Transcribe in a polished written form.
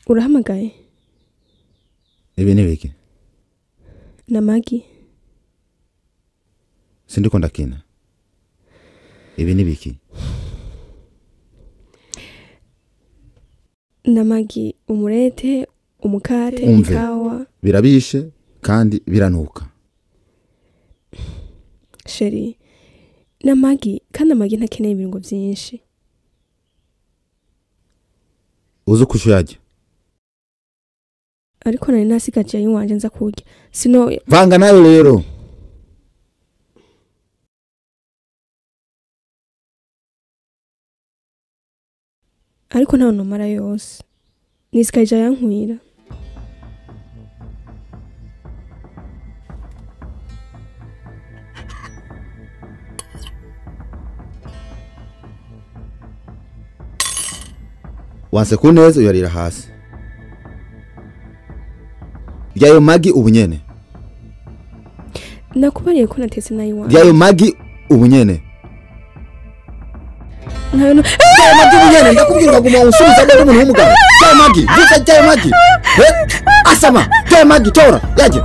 Urahamagaye? Ibi ni biki? Na magi. Sindiko ndakina. Ibi ni biki? Na magi, umurete, umukate, ikawa. Birabishe kandi biranuka. Sheri, na magi kandi amagi ntakeneye ibirungo byinshi. Uzi uko ushyaje? Ariko nari nasigaje ayiwanje nza kurya. Sino vanga nayo rero. Ariko nta nomara yose. Nisigaje ayankwira. Wanse kuneza uyarira hasi. Ryayo magi ubunyene. Nakubariye ko natetse nayo iwanje. Ryayo magi ubunyene. Nayo no. Ryayo magi ubunyene ndakubwira ukaguma unsubiza ngo umuntu w'umugabo. Ryayo magi, vuza ryayo magi. Asama, ryayo magi tora, yaje.